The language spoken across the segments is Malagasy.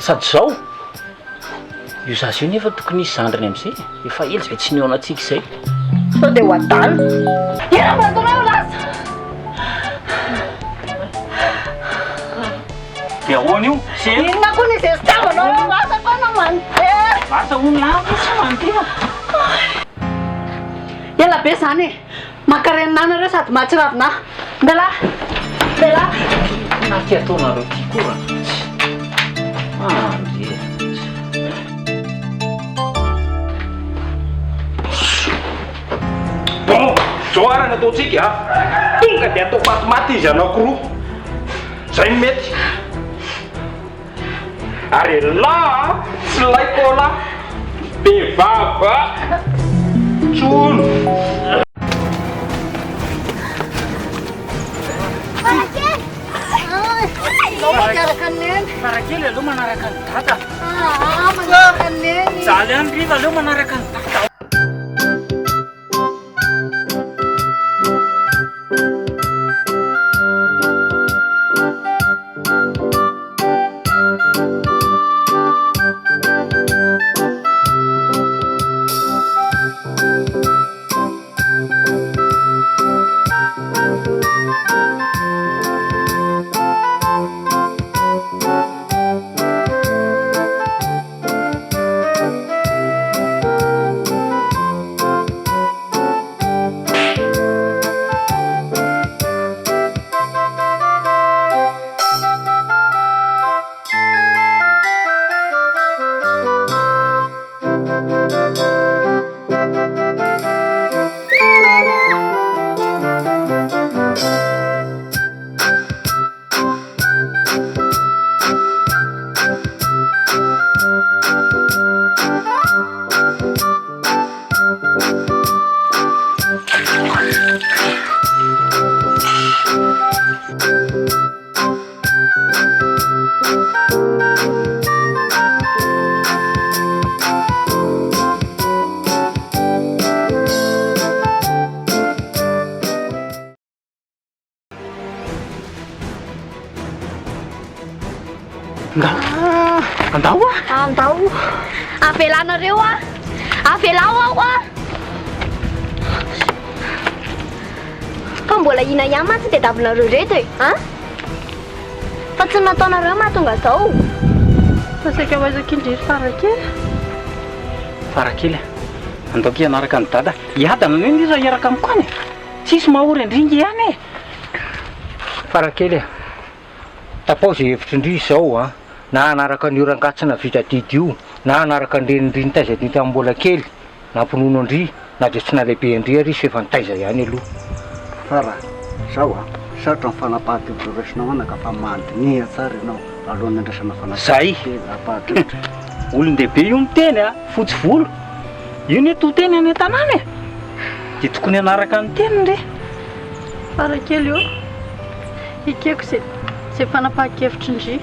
Sady zao, io zaza io nefa tokony hisy zandriny amizay e, efa ela izay tsy nihaonantsika izay. Sao dia ho adala. Inona mba ataonao lasa? Dia ahoana io? Sy Inona koa ny zestavanao eo lasa koa na mandeha. Lasa hono lava tsy mandeha. Ela be zany e. Mankarenina anareo sady mahatsiravina ahy. Mialà! Mialà! Inona ty ataonareo ty koa ra? Andry. Bon, zao ara ny ataontsika a. Tonga dia atao matimaty izy anankiroa. Zay no mety. Ary elah a, tsy lay cola, be vava tsony. Farakely aleo manaraka an'i dada. Aa manaraka an'i neny. Mijaly any ry aleo manaraka an'i dada. Andao. Andao ah. Andao. Avelanareo ah. Avelao aho ah. Fa mbola ina ihany mantsy tediavinareo reto e, an? Fa tsy ny nataonareo mahatonga zao. Fa saika ho aiza kindry ry Farakely? Farakely a. Andao ki hanaraka an'i Dada. Hiadana anie ndry raha hiaraka amiko any e. Tsisy mahory an-dry nge any e. Farakely a. Tapaho izay hevitry ndry izao a. Na hanaraka an'io rangahy tsy nahavita adidy io, na hanaraka an-drenin-dry nitaiza an-dry tamin'ny mbola kely, nampinono an-dry, na dia tsy nalehibe an-dry ary izy fa efa nitaiza ihany aloha. Fara, zao a, sarotra ny fanapahan-kevitra raisinao anaka fa mandiniha tsara ianao alohan'ny handraisana Zay. fanapahan-kevitra. Olon-dehibe io miteny a, fotsy volo. Io ne to teny any an-tanàna e. Dia tokony hanaraka ny teniny re. Farakely ô, ekeko izay izay fanapahan-kevitry ndry.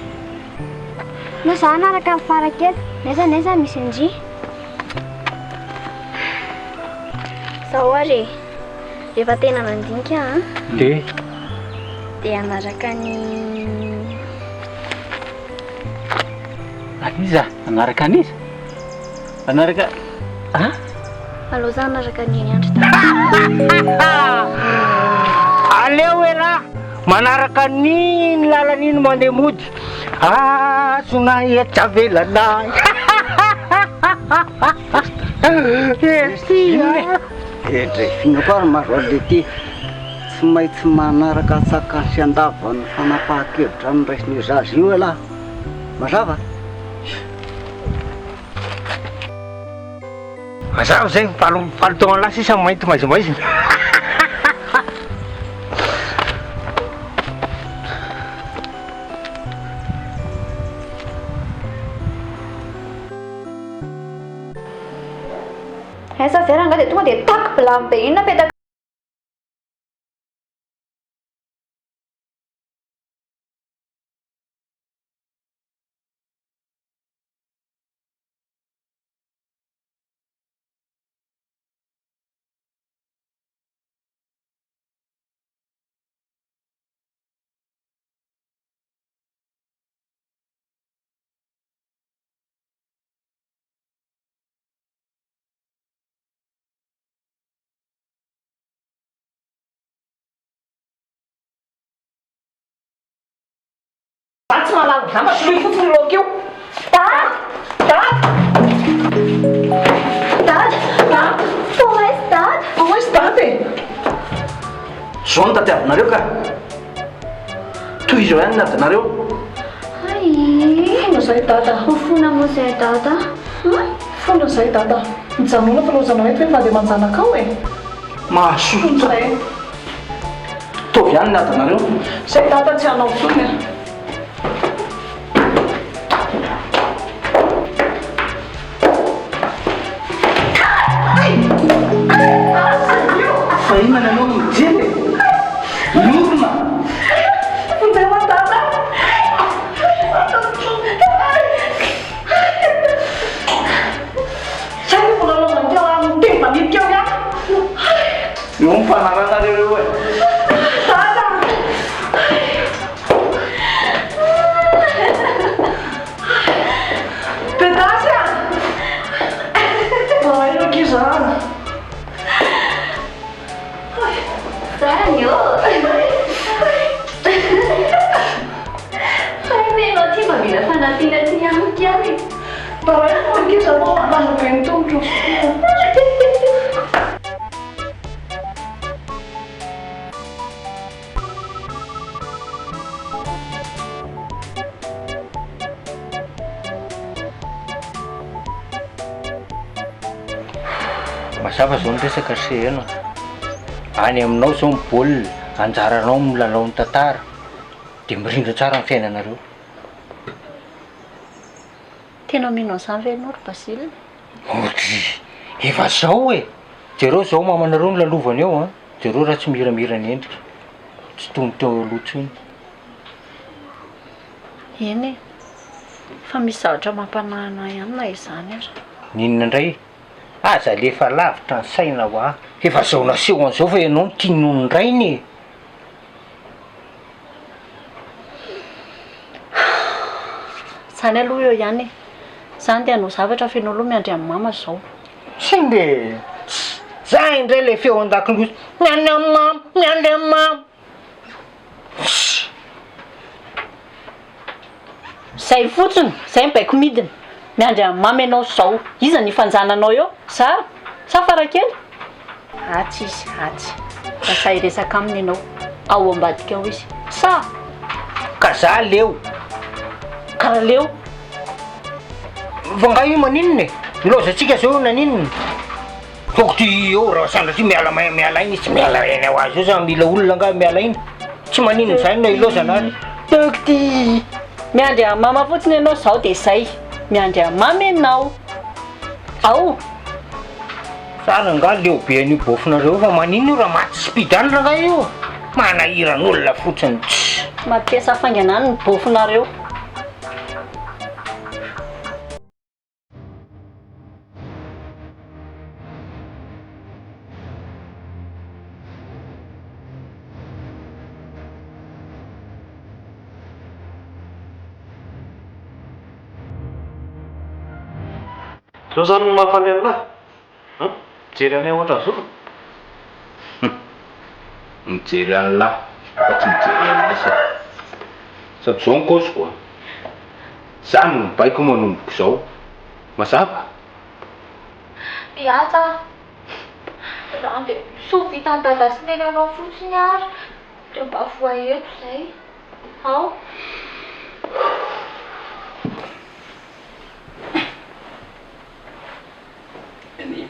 No za hanaraka an'i Farakely, n'aiza n'aiza misy an-dry. Zao ary e, rehefa tena nandinika an. Dia? Dia hanaraka an'i. An'iza? Hanaraka an'iza? Hanaraka a? Aleo za hanaraka an'i Neny andry dada. Aleo elah manaraka an'iny lalana iny mandeha mody. Azonay etsy avelanay. Merci a. Edrey, f'inona koa ary mahazo an'le ty? Tsy maintsy manaraka antsakany sy andavany ny fanapahan-kevitra noraisin'io zaza io ialahy. Mazava? Mazava izay, valo valo taona lasa sisa mainty maizimaizina. Aiza ve rangahy dia tonga dia tac blame be iny napetaka. mahalala an'izany fa soloy fotsiny io laoka io. Dada! Dada! Dada! Dada! Fa ho aiza Dada? Fa ho aiza Dada e? Zao no tadiavinareo ka. Tohizo ihany ny adinareo. Hay! Fona izay Dada. Ho fona moa izay Dada. Fona izay Dada. Mijanona fa lozanao eto hoe vady aman-janakao e. Mahasosotra. Fona izay. Ataovy ihany ny adinareo. Izay Dada tsy hanao intsony a. Fa inona ny anao no mijery e? Miorina! Vonjeo aho Dada! Zay no mbola lozan'ny teo amin'ny teny manilika eo ihany. Eo ny fanaranareo eo e! Dada! Bedasy a! Mahay ankizy a! Zany ô! Fa anie ianao ity mba mila fanampiana aty amiko ihany e! Mahay ankizy anao lava be ny tongotro. Mazava zao ny resaka ry Seheno a. Any aminao zao ny baolina, anjaranao ny milalao ny tantara, dia mirindra tsara ny fiainanareo. Tena mino an'izany ve ianao ry Basile? Odry! Efa zao e! Jereo zao mamanareo no lalovany eo an! Jereo raha tsy miramira ny endrika. Tsy toy ny teo aloha intsony. Eny e! Fa misy zavatra mampanahy anah ihany na izany ara. N'inona indray? Aza alefa lavitra ny saina hoa! Efa zao naseho an'izao fa ianao no tia noho ny rainy e! Zany aloha eo ihany e! Zany dia hanao zavatra fa ianao aloha miandry an'i mama zao. Tsinge e! Za indray le feo an-dakolosy, miandry an'i mama, miandry an'i mama. Zay fotsiny, zay ny baiko midina. Miandry an'i mama ianao zao. Iza no hifanjananao eo? Za? Sa farakely? Atsy izy, atsy. Lasa hiresaka aminy ianao. Ao ambadika ao izy. Sa? Ka za leo. Ka leo. Fa nga io maninona e? Ilaozantsika zao io naninona? Foko ty eo raha sanatria miala main miala aina izy tsy miala aina ho azy eo za mila olona nga miala aina? Tsy maninona zany na ilaozana ary. Toky ty! Miandry an'i mama fotsiny ianao zao de zay. Miandry an'i mama ianao. Ao! Za rangahy leo be an'io bôfinareo io fa maninona io raha maty speed any rangahy io? Manahiran'olona fotsiny tss. Matesa faingana any ny bôfinareo. Zao zany no mahafaly an'lah an! Mijery anay ohatran'izao. Mijery an'lah fa tsy mijery an'isa. Sady zao ny kôsiko an! Za no mibaiko manomboka izao. Mazava? Miasa aho. Raha dia soa vitan'i Dada sy Neny anao fotsiny ary dia mba voa eto izay. Ao. Anie,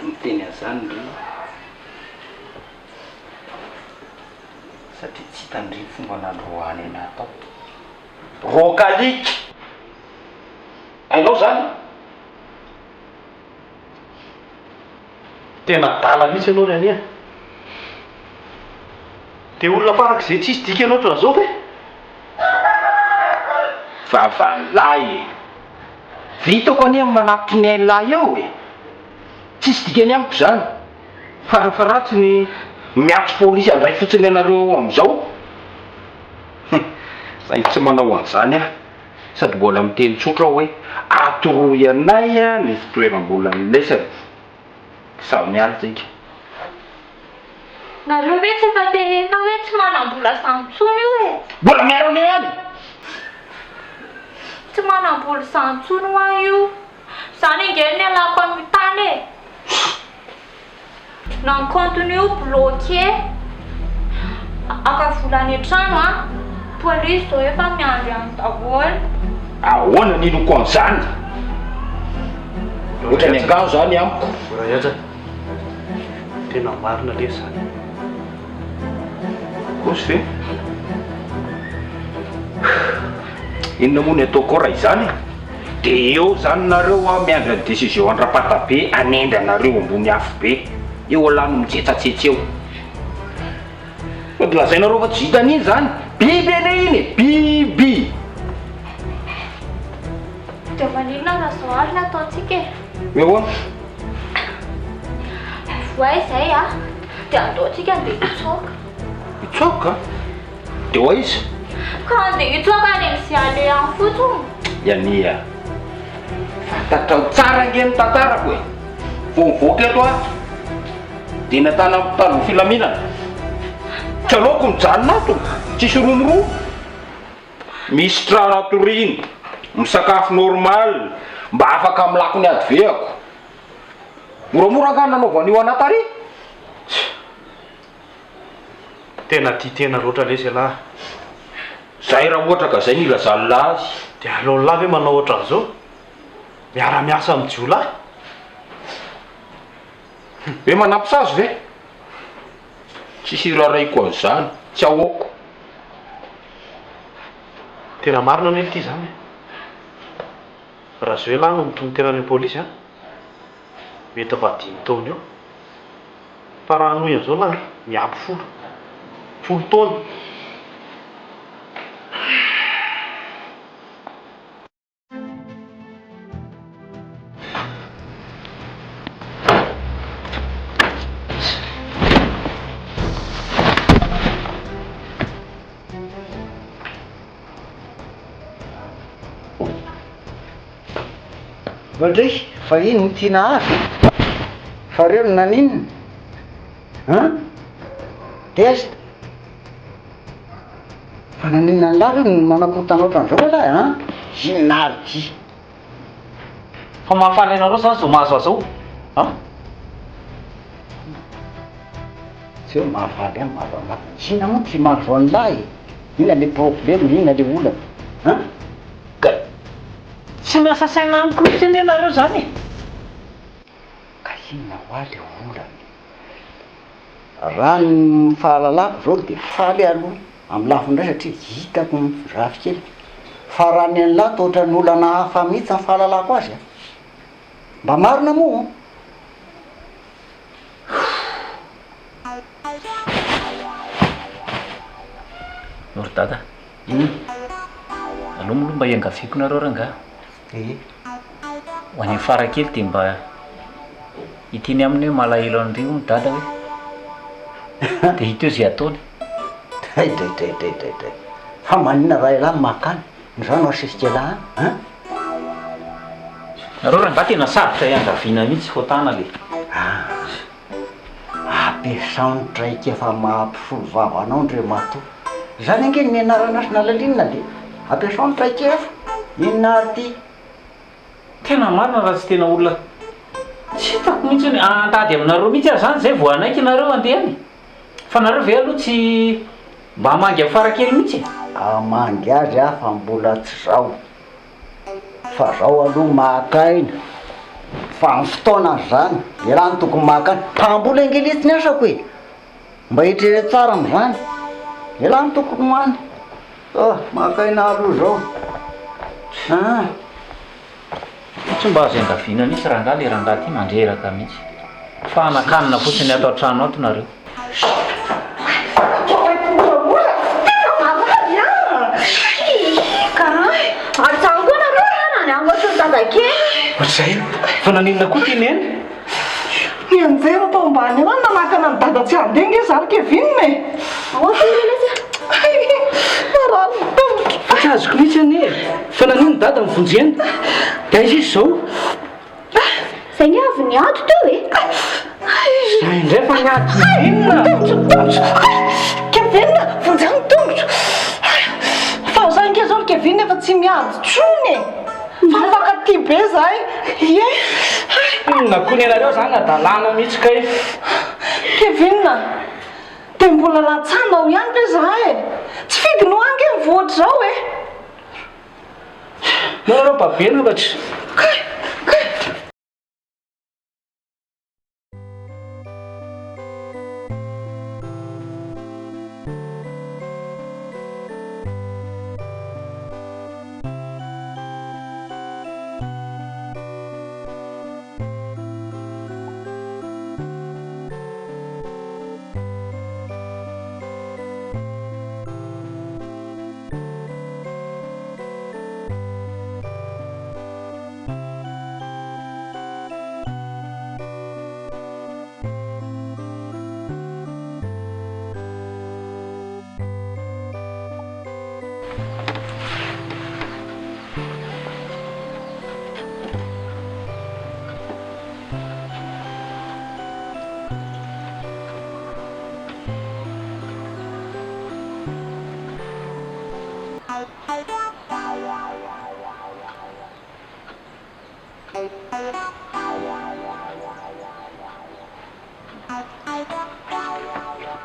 miteny an'izany ry satria tsy hitan-dry ny fomba nandroahany anah tao. Rokalika! Hainao zany? Tena adala mihitsy ianao ry Ania. Dia olona farak'izay tsisy dikany ohatran'izao ve? Vavan'lahy e! Vitako anie ny manapitry ny ain'lahy eo e! Tsisy dikany amiko izany. Farafaharatsiny miantso polisy handray fotsiny anareo ao amin'izao. Hum, saingy tsy manao an'izany aho. Sady mbola miteny tsotra aho hoe atoroy anay ny fitoeram-bolan'ny lesany. Samy miala tsika. Nareo ve tsy efa tenenina hoe tsy manam-bola zany tsony io e? Mbola miaro an'io ihany? tamboly izany intsony hoa io. Izany ange no nialako an'io tany e. Na ny compte-ny io bloqué. Haka vola any an-trano an. Police izao efa miandry any daholo. Ahoana ny inoko an'izany? Ohatran'ny angano izany amiko. Rahaja, tena marina lesy izany. Kosa ve? Inona moa ny ataoko ao raha izany e? Dia eo izany nareo an, miandry ny décision an-dRapatabe hanendry anareo ambony afo be. Eo elah no mitsetsatsetsa eo. Sady lazainareo fa tsy vitan'iny izany. Biby anie iny e! Biby! Dia maninona raha izao ary no ataontsika e? Hoe ahoana? Voay izay a! Dia andao tsika andeha hitsoaka. Hitsoaka? Dia ho aiza? Ka andeha hitsoaka any amin'izay alehany fotsiny. Yania, fantatrao tsara ange ny tantarako e! Vao mivoaka eto aho dia natana mpitandro ny filaminana. Tsy aleoko mijanona ato, tsisy romoromo. Misy trano atoriana, misakafo normal, mba afaka milako ny adveako. Moramora angaha ny nanaovana io anà tary? Tena tia tena loatra lesy ialahy. Zay raha ohatra ka zay no ilazan'lah azy. Dia aleon'lah ve manao ohatran'izao? Miara-miasa amin'ny jiolahy? Hoe manampy sazy ve? Tsisy iraraiko an'izany, tsy ahoako. Tena marina anie ity izany e. Rajoelina no mitonon-tena any amin'ny polisy an. Mety efa dimy taona eo. Fa raha hanohy an'izao lahy miampy folo. Folo taona. Ndry, fa ino no tiana azo? Fa reo no naninona? An? Test? Fa naninona an'lah reo no manakorontana ohatran'izao va lahy an? Inona ary ty? Fa mahafaly anareo zany zao mahazo azy zao an? Tsy hoe mahafaly ahy mahazo an'lah, inona moa ty mahazo an'lah e? Inona le problème, inona le olana? An? Ka tsy miasa saina amiko mihitsy anie nareo zany e! Ka inona hoa le olana e? Raha ny fahalalako zao de faly aho aloha amin'ny lafiny iray satria hitako ny zafikeliko fa raha ny an'lah toa ohatran'ny olana hafa mihitsy ny fahalalako azy a! Mba marina moa? O ry dada, aleo moa aloha mba iangaviako nareo rangaha. Ee. Ho any farakely dia mba hiteny aminy hoe malahelo an-dry hono dada hoe. Dia hita eo izay ataony. Dray dray dray dray dray dray. Fa maninona raha ialahy no maka any? Ny za no asesika ialahy any an? Nareo rangaha tena sarotra iangaviana mihitsy fotana le. Ah. Ampiasao ny traikefa maha mpisolo vava anao Andriamatoa. Izany ange ny nianarana sy nalalinina dia ampiasao ny traikefa. Inona ary ity? Tena marina raha tsy tena olona tsy hitako mihitsy hoe antady aminareo mihitsy aho zany zay vao hanaiky nareo handeha any. Fa nareo ve aloha tsy mba hamangy an'i Farakely mihitsy e? Hamangy azy aho fa mbola tsy zao. Fa zao aloha maka aina fa amin'ny fotoana zany ialahy no tokony maka aina, mpamboly ange letsy ny asako e! Mba eritrereto tsara amin'izany, ialahy no tokony ho any, oh maka aina aloha zao ah. Tsy mba azo iangaviana mihitsy rangahy le rangahy ty mandreraka mihitsy. Fa hanakanina fotsiny ato an-trano ato nareo. Ohatr'izay, fa naninona koa ty neny? Nianjera tao ambany eo any nanakana an'i dada tsy handeha nge za ry Kevin e! Marary ny tongotro. Fa tsy azoko mihitsy anie e! Fa naninona dada nivonjena? Dia aiza izy izao? Zay nge avy niady teo e! Zay indray fa niady inona? Tongotro, tongotro! Kevin, vonjeo ny tongotro! Fa za nge zao ry Kevin efa tsy miady tsony e! Fa mifankatia be zahay. Ie. Inona koa ny anareo zany adalana mihitsy kay. Kevin a! Dia mbola latsahanao ihany ve zahay e? Tsy fidiny ho ahy ange ny vohitra izao e! Nareo babena fa tsy. Kay! Kay!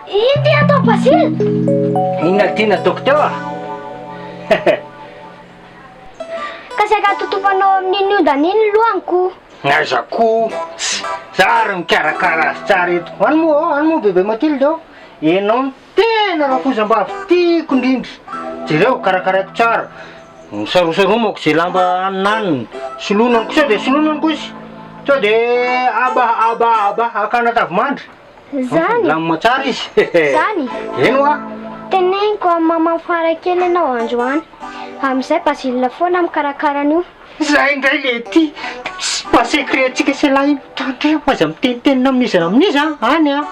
Ino ty atao Basile? Inona ty nataoko teo ah? Ka saika totofanao amin'iny ondana iny ny lohany ko. Aiza ko, za ary mikarakara azy tsara eto. Any moa, any moa bebe Mathilde ô, enao no tena rafozam-bavy tiako indrindra. Jereo, karakaraiko tsara. Sarosaromako ze lamba haninaniny, soloina ko sao de soloina ny kosa, sao de aba aba aba hakana tavimandry. Zany? Milamina tsara izy. Zany? Eny hoa. Teneniko amin'i maman fara kely ianao androany. Amin'izay Basile foana mikarakara an'io. Zay indray le ty mba secret antsika sy lahy iny, tandremo aza miteniteny na amin'iza na amin'iza an, any an.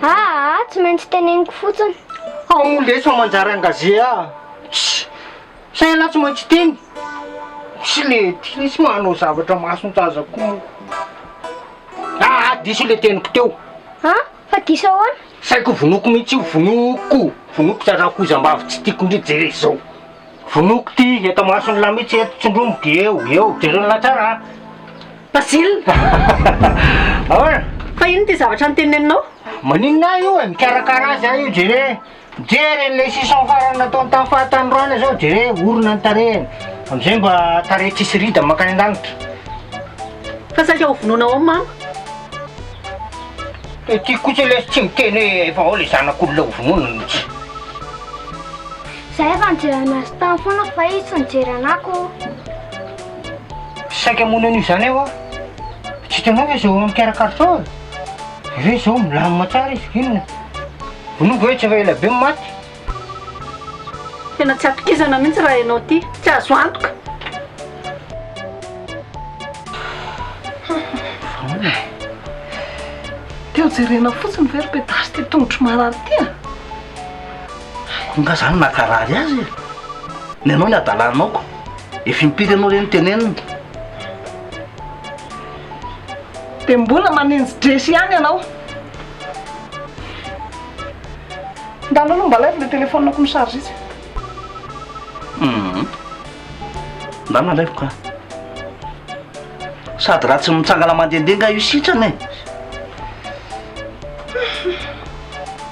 Aa tsy maintsy teneniko fotsiny. Ao moa lesy fa manjary engagé ah. Tss! Sa ialahy tsy maintsy hiteny? Tsy le ty lesy manao zavatra mason-jaza koa moa. Aa diso le teniko teo. An! Fa diso ahoana? Saiko vonoiko mihitsy io, vonoiko! Vonoiko za rafozam-bavy tsy tiako ndry jereo izao. Vonoiko ty eto amason'lah mihitsy eto tsindromy de eo, eo, jeren'lah tsara a! Basile! Ahoana? Fa inona ity zavatra noteneninao? Maninona ahy io e? Mikarakara azy aho io jere. Jere an'ilay sison farany nataony tamin'ny fahatanorana zao, jere orona ny tarehiny. Amizay mba tarehy tsisy rida mankany an-danitra. Fa saika ho vonoina ao mama. Ity kosa lesy tsy miteny hoe efa ao le zanak'olona ho vonoina mihitsy. Za efa nijery anazy tany foana fa izy tsy nijery anah ko. Saika hamono an'io zany aho a. Tsy hitanao ve zao mikarakara zao e? Jereo zao milamina tsara izy, inona? Vonoiko ve tsy efa ela be no maty? Tena tsy atokisana mihitsy raha ianao ity, tsy azo antoka. Ahoana e? Te ho jerena fotsiny ve ry Pedasy ity tongotro marary ity a? Ko nga zany nakarary azy e? Ny anao ny adalanao ko. Efa impiry ianao re no tenenina? Dia mbola manenji-dresy ihany ianao. Ndana aloha mba alaivo ilay téléphone-ko mi-charge itsy. Hum. Ndana alaivo ka. Sady raha tsy mitsangana mandehandeha nga io sitrana e.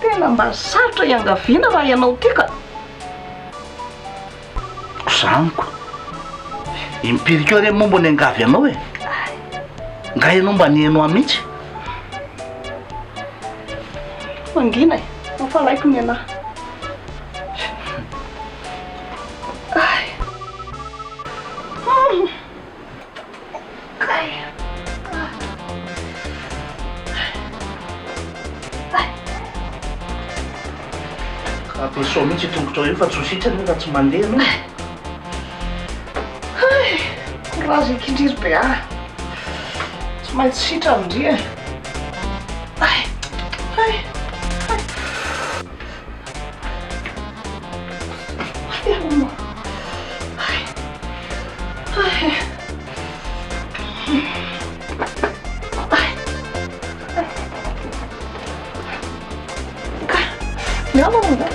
Tena mba sarotra iangaviana raha ianao ity ka. Zany ko. Impiry koa re moa mbo niangavy anao e? Nga ianao mba niheno ahy mihitsy? Mangina e, mafalaiko ny anahy. Ay. Ampiasao mihitsy io tongotrao io fa tsy ho sitrana io raha tsy mandeha ianao. Hay! Courage aky ndry ry Bea a! Tsy maintsy sitrana ndry e! Hay! Hay! Hay! Maty aho moa! Hay! Hay! Hay! Hay! Ka! Miala moa!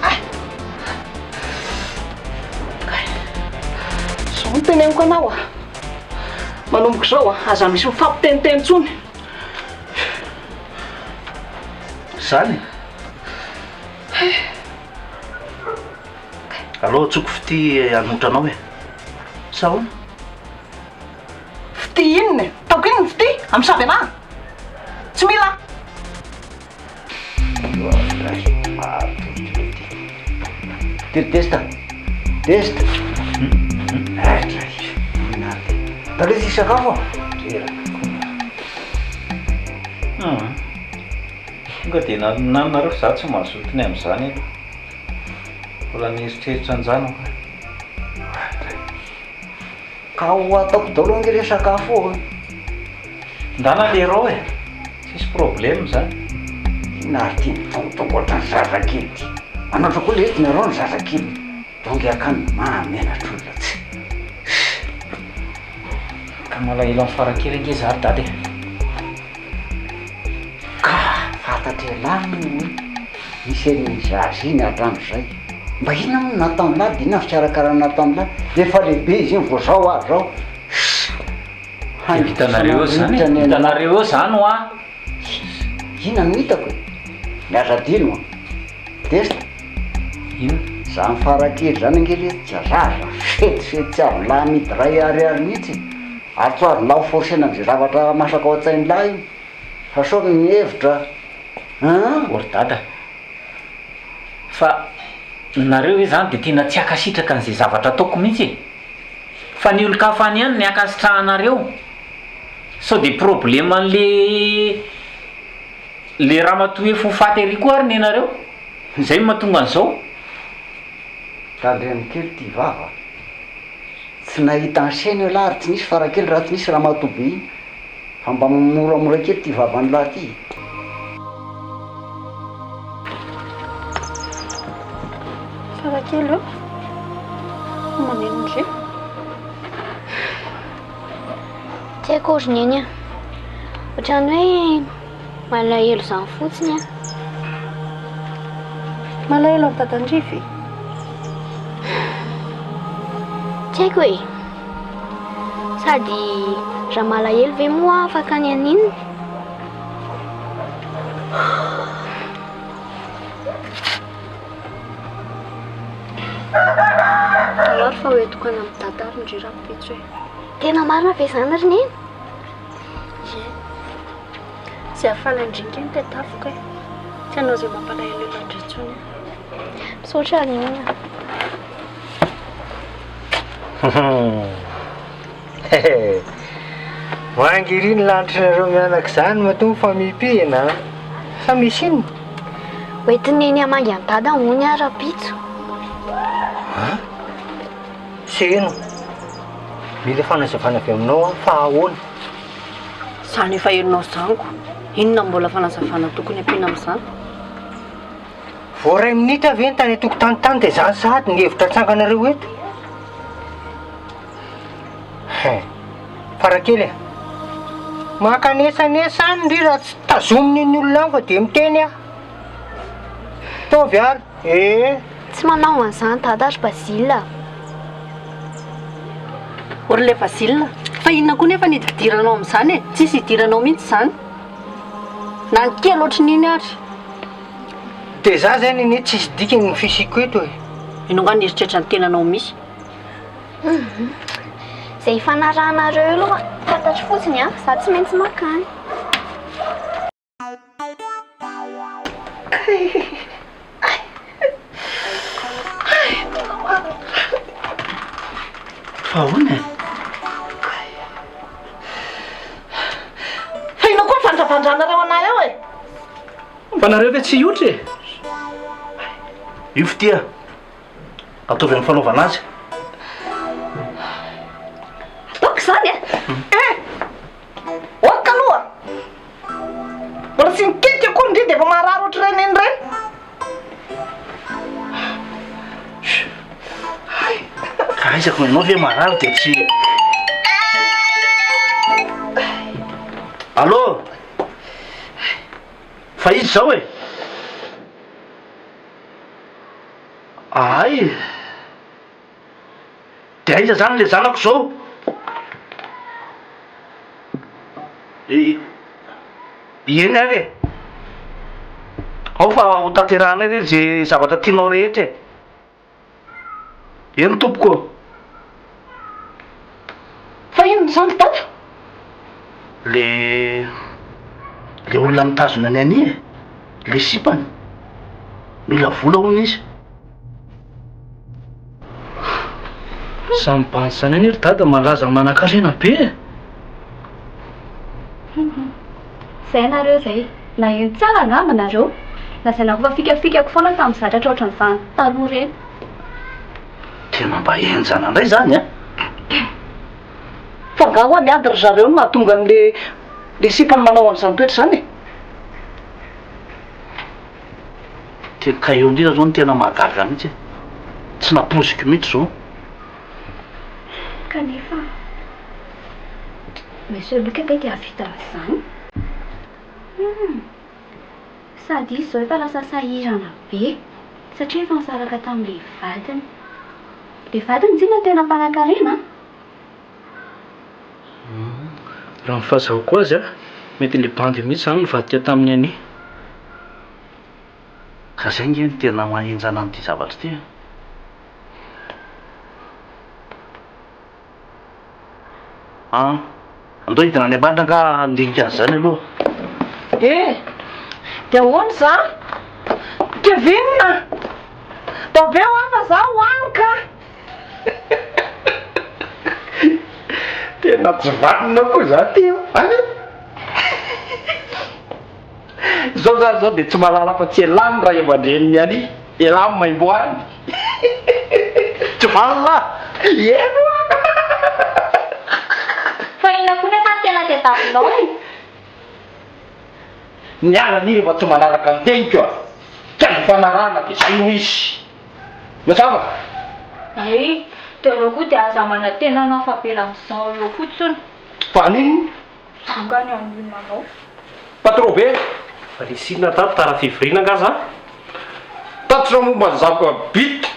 Hay! Hay! Zao no tena. teneniko anao a! Manomboka izao a, aza misy mifampiteniteny intsony. Zany e? Aleo antsoiko Fitia hanotra anao e. Sa ahoana? Fitia inona e? Ataoko inona ny fitia? Amosavy anah? Tsy mila aho. Testa. Testa. Taloha tsy sakafo. Tonga dia nanonareo fa za tsy mazoto ny amin'izany aloha. Mbola nieritreritra an'izany aho. Ka ho ataoko daholo ange le sakafo eo e. Ndana lerao e! Tsisy problème zany. Inona ary ty mitongotongo ohatran'ny zazakely ty? Manaotra koa letsy nareo ny zazakely. Dongy akany mahamenatra olona tsy. Ka malahelo an'i Farakely ange za ry dada e. Ka fantatr'ialahy moa hoe nisy an'iny zaza iny hatramin'izay. Mba inona moa no nataon'lah dia inona ny fikarakarana nataon'lah? Efa lehibe izy iny vao zao ary zao. Dia hitanareo eo zany e, hitanareo eo zany hoa. Inona no hitako e? Ny aza adino an. Testa. Inona? Zany farakely zany ange letsy tsy zaza fetifety tsy azon'lah amidy iray ariary mihitsy e. Ary tsy ho azon'lah ho forcer-na amin'izay zavatra masaka ao an-tsain'lah io. Fa sao mihevitra an. O ry dada, fa nareo ve zany de tena tsy hankasitraka an'izay zavatra ataoko mihitsy e? Fa ny olon-kafa any ihany ny ankasitrahanareo. Sao de problème an'le le ramatoa efa ho faty ery koa ary nenareo? Zay no mahatonga an'izao. Tandremo kely ty vava. Tsy nahita an'sena ialahy ary tsy nisy farakely raha tsy nisy ramatoa be iny. Fa mba moramora kely ty vavan'lah ty e. Farakely ô, fa maneno ndry? Tsy haiko ry Neny a. Ohatran'ny hoe malahelo izany fotsiny aho. Malahelo an'i Dadandry ve? Tsy haiko e. Sady raha malahelo ve moa aho afaka ny haninona? Alao ary fa hoentiko any amin'i Dada ary ndry rahampitso e. Tena marina ve izany ry Neny? Ie. Izay hahafaly an-dry ange no tadiaviko e. Tsy hanao izay mampalahelo an-dry intsony aho. Misaotra ry Neny a. Manga ery ny lanitrinareo mianaka izany matoa mifamipihina an! Sa misy inona? Hoentin'i Neny hamangy an'i Dada hono aho rahampitso. An? Seno, mila fanazavana avy aminao aho fa ahoana? Izany efa henonao izany ko! Inona no mbola fanazavana tokony ampiana amin'izany? Vao iray minitra ve ny tany an-tokotany tany dia izany sahady ny hevitra atsanganareo eto? Hein. Farakely a! Mankanesanesa any ndry raha tsy tazomin'iny olona any fa dia miteny aho. Ataovy ary ee. Tsy manao an'izany dada ry Basile a! O ry le Basile, fa inona koa nefa ny hidikidiranao amin'izany e? Tsisy hidiranao mihitsy izany. Na ny kely ohatran'iny ary. Dia za zany anie tsisy dikany ny fisiako eto e. Ianao angaha nieritreritra ny tenanao misy? Izay ifanarahanareo eo aloha fantatro fotsiny an, za tsy maintsy mankany. Fa ahoana e? Fa inona koa ny vandravandranareo anah eo e? Fa nareo ve tsy hiotra e? Io fitia, ataovy amin'ny fanaovana azy. Ataoko izany e! Eh! Ok aloha! Mbola tsy niketrika akory ndry dia efa marary ohatr'ireny iny ireny. Ka aiza ko ianao ve marary dia tsy. Allô? Fa iza izao e? Ay! Dia aiza? Aiza zany le zanako zao? Eny ary e! Ao fa ho tanterahanay re ze zavatra tianao rehetra e! Eny tompoko ô! Fa inona izany ry dada? Le le olona mitazona an'i Annie e! Le sipany! Mila vola hono izy. Samy bandy zany anie ry dada malaza manankarena be e! Zay nareo zay. Naheno tsara angamba nareo. Lazaina fa fikafikako foana tamin'ny zatra ohatran'izany taloha ireny. Tena mba henjana indray zany an! Fa angaha hoa miady ry zareo no mahatonga an'le le sipany manao an'izany toetra izany e? Te ka eo indrindra zao no tena mahagaga mihitsy e! Tsy nampoiziko mihitsy zao. Kanefa Monsieur Luc ange dia hahavita an'izany. Humm. Sady izy izao efa lasa sahirana be satria efa nisaraka tamin'ilay vadiny. Ilay vadiny tsinona tena mpanankarena an! Humm. Raha ny fahazahoako azy an, mety ilay bandy mihitsy izany nivadika tamin'i Annie. Ka zay nge no tena mahenjana an'ity zavatra ity e. An! Andao hidina any ambany rangaha handinika an'izany aloha. Eh! Dia ahoana izany? Kevin! Dao be hoa fa za ho any ka! Tena tsy vanona koa za ty an! Zao zany zao de tsy mahalala afa-tsy elah ny ray aman-drenin'i Annie, elah no maimbo any. Tsy vanona ah! Eny oa! Fa inona koa nefa no tena tadiavinao e? Ny ahy anie rehefa tsy manaraka ny teniko a! Tsy azo ifanarahana de zay no izy. Mazava? Hay, dia ianao koa dia aza manantena hanao afa-bela amin'izao eo fotsiny. Fa haninona? Zanga ny haninona anao. Patro be! Fa nisy inona tato? Tara fivoriana angaha za? Tatitra momba ny zava-bita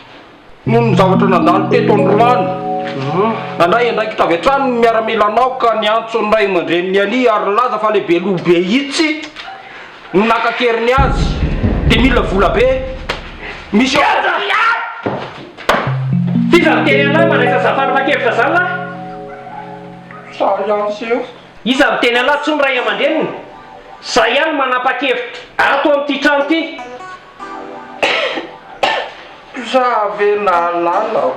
noho ny zavatra nandalo teto androany. Nandray andraikitra avy hatrany ny miaramilanao ka niantso ny ray aman-drenin'i Ali ary nilaza fa ilay beloha be itsy no naka an-keriny azy dia mila vola be. Misy Mihaja! F'iza miteny an'lah mandraisa zany fanapahan-kevitra zany lah? Sary ihany seho. Iza miteny an'lah tsy ny ray aman-dreniny? Za ihany no manapa-kevitra ato amin'ity trano ity. Za ve nahalala o.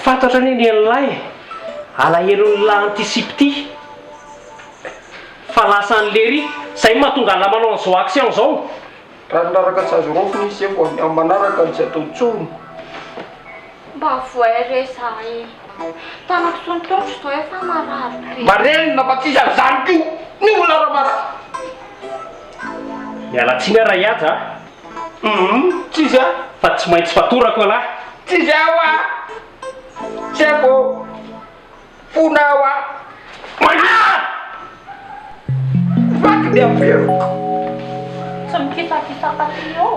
Fantatra anie ny an'lah e. Alahelon'lah an'ity sipa ity fa lasa an'i lery. Zay no mahatonga an'lah manao an'izao action zao. Raha niraraka tsy azo raofina izy zay vao ny amin'ny manaraka no tsy atao intsony. Mba voay re za e. Tanako sy ny tongotro zao efa marary be. Marenina fa tsisy an'izany koa ny olona raha marary. Miala tsiny aho Rahihaja a. Humm tsisy a. Fa tsy maintsy fatorako ialahy. Tsisy aho a. Tsy haiko. Fona aho a. Mangina! Vaky ny averiko. Tsy mikisakisaka aty eo.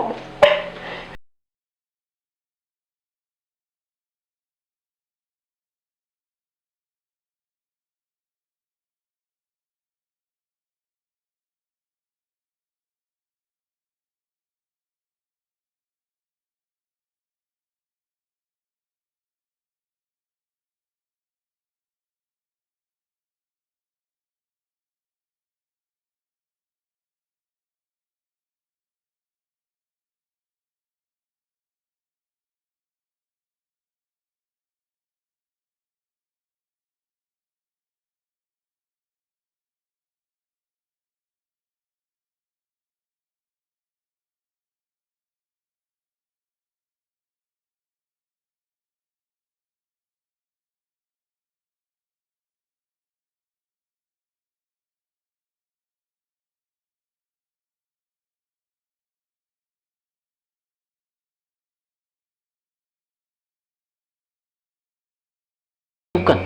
Tokana.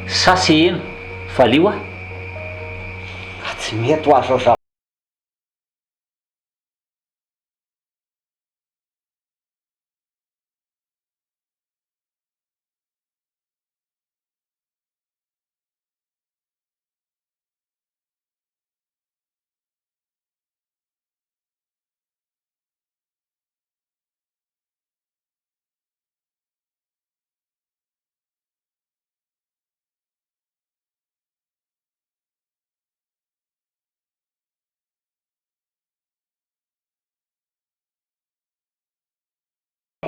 Sa seheno? Valio aho. Ka tsy mety ho azo zao.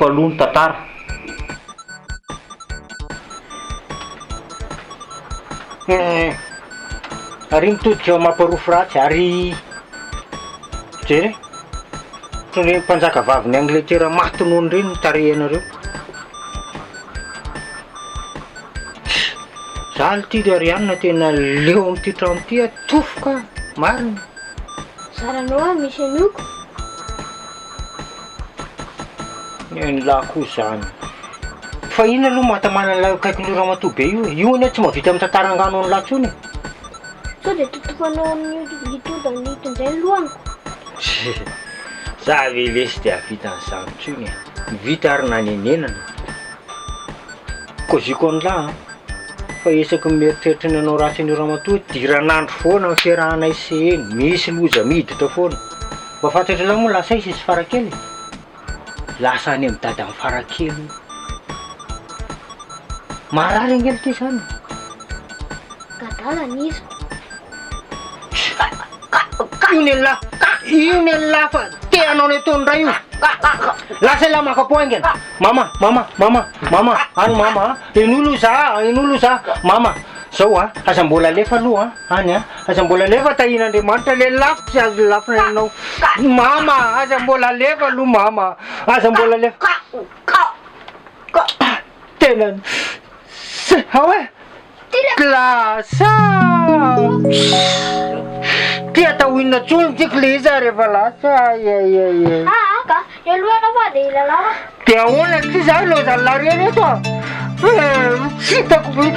Aloha ny tantara. Ary mitodika mamparofy ratsy ary jereo ohatran'ireny mpanjaka vavin'i Angletera maty nono ireny ny tarehinareo. Za aloha ity ry Ariane tena leo amin'ity trano ity aho, tofoka aho, marina. Zaranao ary misy an'io ko. Nen'lah koa izany. Fa inona aloha mahatamana an'ilay eo akaikin'io ramatoa be io e? Io anie tsy mahavita mitantara angano an'lah intsony e. Sao dia totofanao amin'io litodany ito indray ny lohaniko? Za ve lesy dia hahavita an'izany intsony e. Ny vita ary nanenenana. Kôziko an'lah an. Fa isaky ny mieritreritra ny hanao ratsy an'io ramatoa io, diran'andro foana ny fiarahanay sy eny, misy loza miditra foana. Mba fantatr'ialahy moa lasa aiza izy farakely e? Lasa any amin'i dadan'i farakely hono. Marary ange ity zany e. Gadala ny izy. Io nen'lah, io nen'lah fa te hanao ny ataony indray io. Lasa elah maka po haingana. Mama, mama, mama, mama, any mama a. Henoy aloha za, henoy aloha za. Mama, zao a, aza mbola alefa aloha a, any a. Aza mbola alefa tahian'Andriamanitra le lafo tsy azo lafina ianao. Mama, aza mbola alefa aloha mama. Aza mbola alefa. Tena, ao e. Lasa! Ty atao inona tsony tiako le izy ary efa lasa ay ay ay ay. Ah ka, aloha ianao fa dia hilalao ah. Dia ahoana ty za ilaozan'ny larery eto ah? Eh, tsy hitako be.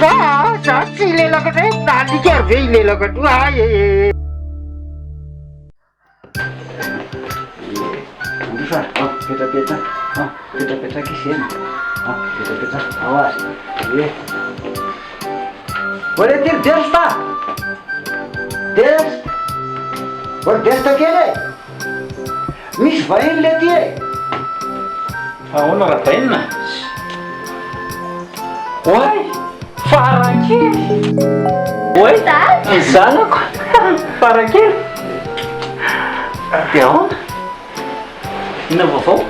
Ah, za tsy hilelaka indray, alika ary ve hilelaka to ay ay ay. Androso ary, ao, petrapetraha, ao, petrapetraka izy eny, ao, petrapetraha, ao ary, ie. Olé ty ry Desta! Desta! Ô ry Desta kely e! Misy vahiny le ty e! Fa ahoana Rabainina? Oay! Farakely! Oay! Ny zanako! Farakely! Dia ahoana? Inona vaovao?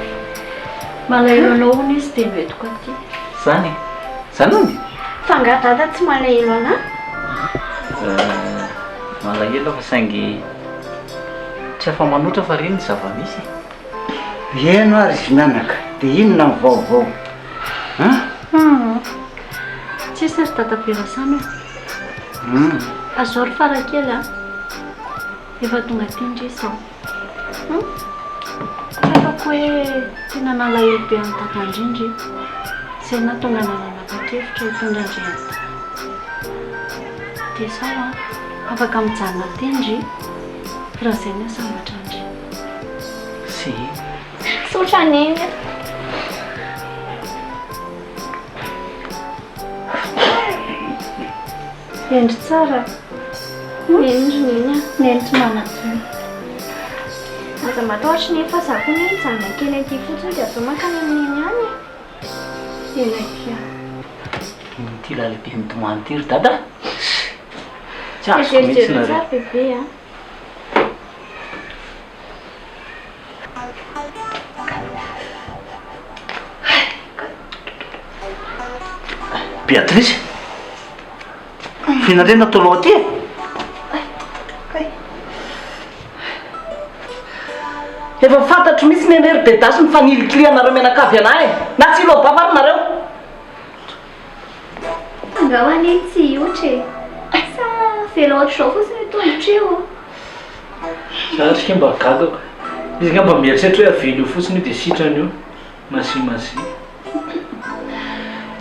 Malahelo anao hono izy dia noentiko aty. Zany e? Zany hono? Fa angaha dada tsy malahelo anah? Malahelo aho fa saingy tsy afa-manoatra fa reny ny zava-misy e. Heno ary izy mianaka, dia inona ny vaovao an? Hum, tsisy ry dadabe Rasamy a! Hum. Fa zao ry Farakely a, efa tonga aty ndry izao. Hum, tsapako hoe tena nalahelo be an'i dada ndry ndry, izay nahatonga anah nanapa-kevitra hitondra ndry aty. Dia izao an, afaka mijanona aty ndry, raha izay no hahasambatra ndry. Sy. Tsotra neny a. Hendry tsara. Hendry neny a. Neny tsy manan-tsiny. Aza matahotra neny fa za koa anie hijanona kely aty fotsiny dia avy eo mankany amin'i neny any e. Ela akia. Ino ity lalabe mitomany ity ry dada? Tsy azoko mihitsy Jereo nareo. tsara bebe a. Béatrice, f'inona indray no ataonao aty e? Efa fantatro mihitsy ny anie ry Bedasy ny fanilikilihanareo mianakavy anah e! Na tsy hiloa-bava ary nareo! Angamba anie tsy hiotra e! Sa avela ohatr'izao fotsiny io tongotra io? Za ry mba gaga ko. Izy angamba mieritreritra hoe avela eo fotsiny io dia sitrana eo. Magie magie.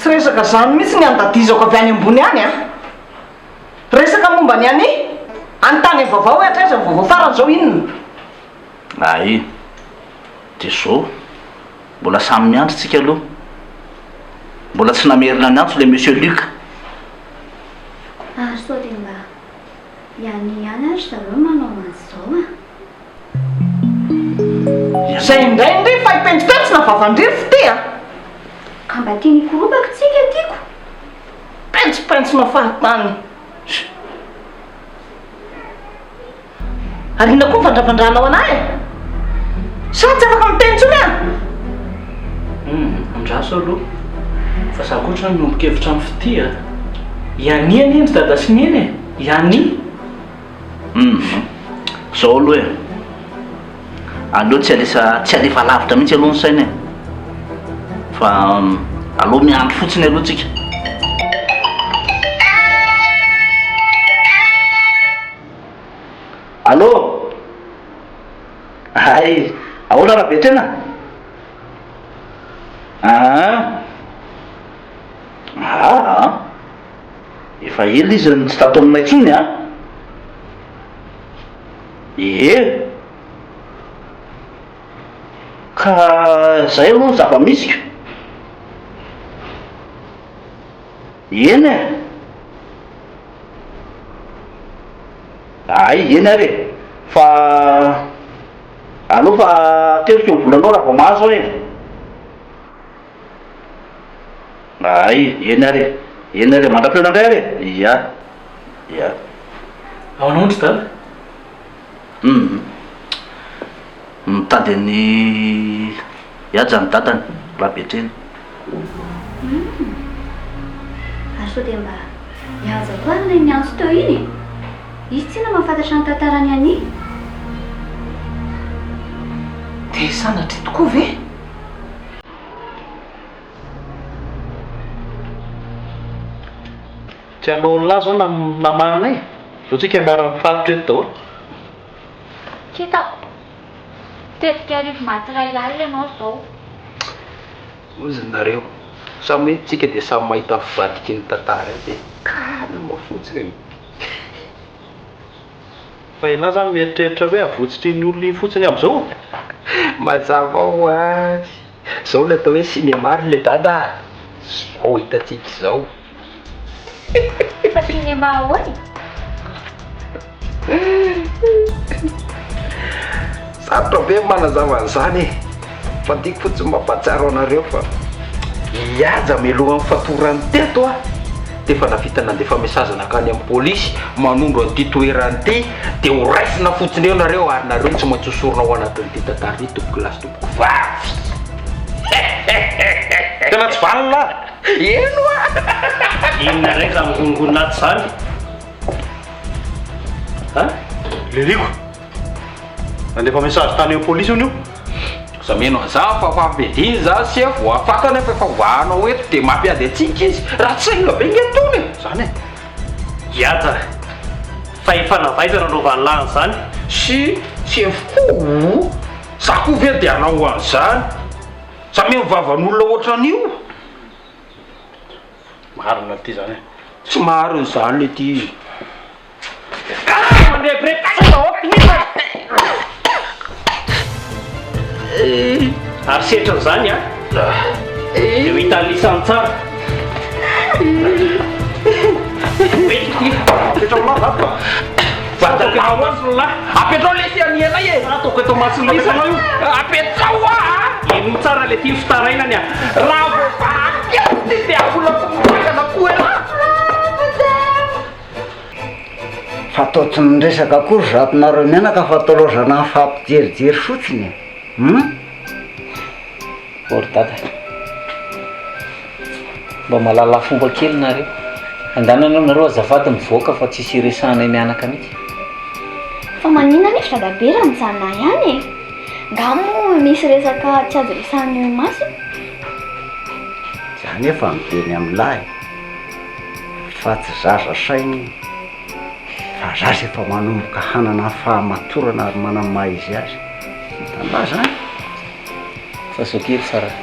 Tsy resaka izany mihitsy ny andadizako avy any ambony any an! Resaka momba ny any any tany vaovao hoe hatraiza ny vaovao farany izao inona? Ay, dia zao, mbola samy miandry tsika aloha. Mbola tsy namerina ny antso le monsieur Luc. Ary sao dia mba ihany ihany ary zareo manao an'izao a! Izay indray ndry fa hipentropentsina vavan-dry ry fitia a! Ka mba tiany hikoropaka tsika tiako. Pentropentsina fahatany. Ary inona koa ny vandravandranao anah e? Sa tsy afaka miteny intsony aho? Humm, andraso aloha fa za koa otrany miombon-kevitra amin'i Fitia a! I Ania anie ry dada sy neny e! I Ania! Humm, zao aloha e! Aleo tsy alesa tsy alefa lavitra mihitsy aloha ny saina e! Fa aleo miandry fotsiny aloha tsika. Allô! Hay! Ahoana Rabetrena? Aa! Aa! Efa ela izy no tsy tato aminay intsony an! Ie! Ka zay aloha ny zava-misy ka! Eny e! Hay, eny ary e! Fa aleo fa ateriko ny volanao raha vao mahazo aho e! Hay, eny ary e! Eny ary e! Mandra-pihaona indray ary e! Ia, ia. Ahoana hono ry dada? Hum. Mitady an'i Haja ny dadany, Rabetrena. Hum. Ary sao dia mba i Haja koa ary ilay niantso teo iny e? Izy tsinona mahafantatra ny tantaran'i Annie. Dia sanatria tokoa ve? Tsy hanao an'lah zao namanay e! Zao tsika miara-mifatotra eto daholo. Tsy hitako. Tetika arivo maty iray alina ianao izao. Hozy nareo, samy hoe tsika dia samy mahita ny fivadiky ny tantara ety e! Calme fotsiny. Fa ialahy zany mieritreritra hoe avotsitry iny olona iny fotsiny amin'izao? Mazava ho azy. Zao ny atao hoe cinéma ry ledada a! Zao hitantsika izao. Fa cinéma ahoana e? Sarotra be ny manazava an'izany e! Fa tiako fotsiny mampahatsiaro anareo fa i Haja mialohan'ny fatorany teto a, dia efa nahavita nandefa message nankany amin'ny polisy manondro an'ity toerana ity, dia ho raisina fotsiny eo nareo ary nareo no tsy maintsy hosorina ao anatin'ity tantara ity tompoko lahy sy tompoko vavy. Tena tsy vanona ah! Eny oa! Inona indray izany migonongonona ato izany? An? Liriko! Nandefa message tany amin'ny polisy hono io. Aza mino an'izany fa fampidiny izany sefo a! Fantany fa efa voahanao eto dia mampiady antsika izy. Ratsy saina be nge itony e! Izany e! Hiaja! Fahefana avy aiza no anaovan'ny lahy an'izany? Sy sefo koa! Za koa ve dia hanao an'izany? Za mino vavan'olona ohatran'io? Marina ty zany e. Tsy marina izany le ty. Ary setrin'izany an, dia ho hitan'ny lisany tsara. Apetrao lahy zany fa. Apetrao lahy. Apetrao lesy anianay e. Ataoko eto mason'ny lisany io. Apetrao ah. Henoy tsara le ty fitarainany a. Raha vao vaky kely ty dia aolako mitsangana koa elah. Fa toa tsy miresaka akory zato nareo mianaka fa toa laozana mifampijerijery fotsiny e! Hum? Ô ry dada, mba mahalala fomba kely nareo. Andana aloha nareo azafady mivoaka fa tsisy iresahanay mianaka mihitsy. Fa maninona anefa dadabe raha mijanona ihany e? Nga moa misy resaka tsy azo resahina eo imaso? Za nefa miteny amin'lah e, fa tsy zaza saina iny, fa zaza efa manomboka hanana ny fahamatorana ary manana ny maha izy azy. Hitan'lah zany? Fa zao kely Sarah,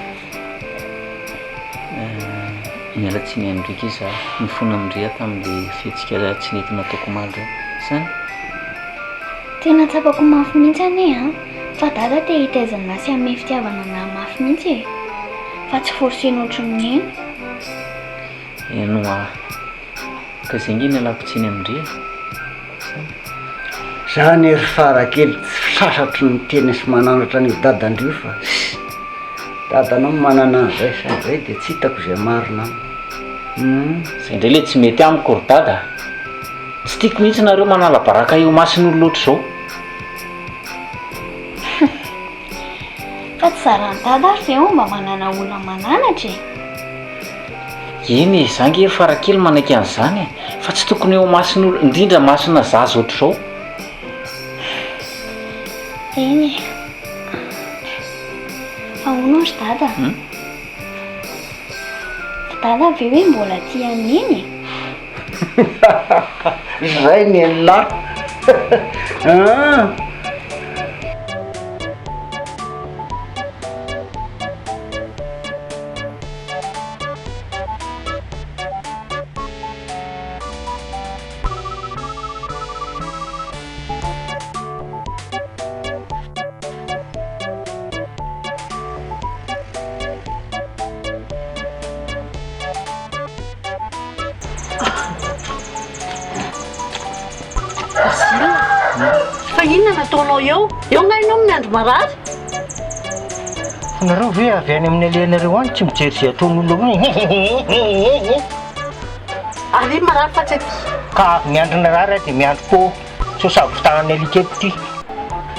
miala tsiny amin-dry akia za, mifona amin-dry aho tamin'le fihetsika tsy nety nataoko omaly reny, zany? Tena tsapako mafy mihitsy anie an, fa dada te hitaiza anah sy hanome fitiavana anah mafy mihitsy e, fa tsy forcena ohatran'ny heno. Heno ah, ka zay nge nialako tsiny amin-dry e, zany? Za anie ry fara kely tsy sasatry ny miteny sy mananatra an'io dadan-dry io fa ss dadanao no manana an'izay sa izay dia tsy hitako izay marina aminy. Humm. Zay indray le tsy mety amiko ry dada a! Tsy tiako mihitsy nareo manala baraka eo imason'olona ohatr'izao. Fa tsy. Zaran'i Dada ary ve hono mba manana olona mananatra e? Eny e, za nge ry farakely manaiky an'izany e, fa tsy tokony eo imason'olona, indrindra masona zaza ohatr'izao. Eny e. Fa hono ry Dada? Dada ve hoe mbola tia an'i Neny e? Zay ny an'lah an! Basile, fa inona no ataonao eo? Eo nga ianao no miandry marary? Fa nareo ve avy any amin'ny alehanareo any tsy mijery izay ataon'olona eo? Ary marary fa tsy aty. Ka avy miandry narary aho dia miandry pô. Sao savotahana alika eto ity.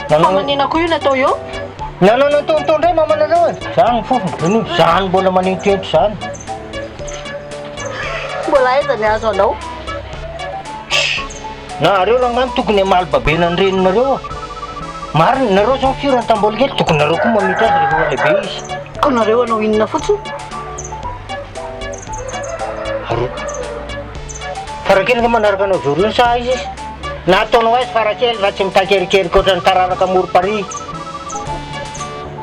Fa manina koa io natao eo? Nanao nataonao indray mamanareo e! Zany ny fofona, eny zany mbola manentoento zany. Mbola aiza ny azo anao? Nareo rangahy no tokony hamaly babena ny reninareo a! Marina, nareo zao firy ny tambola kely, tokony nareo koa mamita azy rehefa lehibe izy. Ka nareo hanao inona fotsiny? Aroa. Farakely nga manaraka anao jour io sa aiza izy? Na ataonao aiza farakely fa tsy mitankerikerika ohatran'ny tararaka amorom-parihy.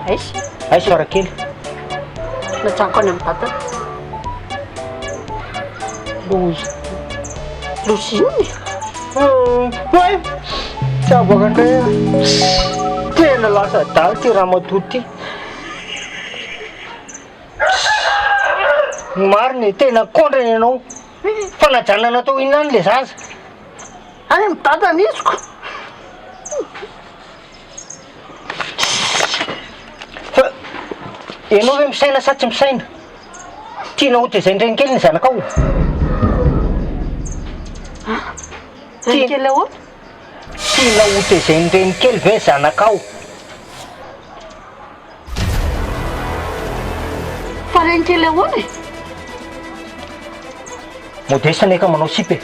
Aiza? Aiza farakely? Najanoko any amin'ny dadany. Loza. Loza inona e? Oay! Tsy avoaka indray aho. Tena lasa adala ity ramatoa ity. Ny marina e, tena kondrana ianao. Fanajana natao inona any le zaza? Any amin'ny dadany iziko. Fa ianao ve misaina sa tsy misaina? Tianao ho tezain-dreny kely ny zanakao? Reny kely ahoana? Tianao ho tezain-dreny kely ve zanakao? Fa reny kely ahoana e? Modeste anie ka manao sipa e.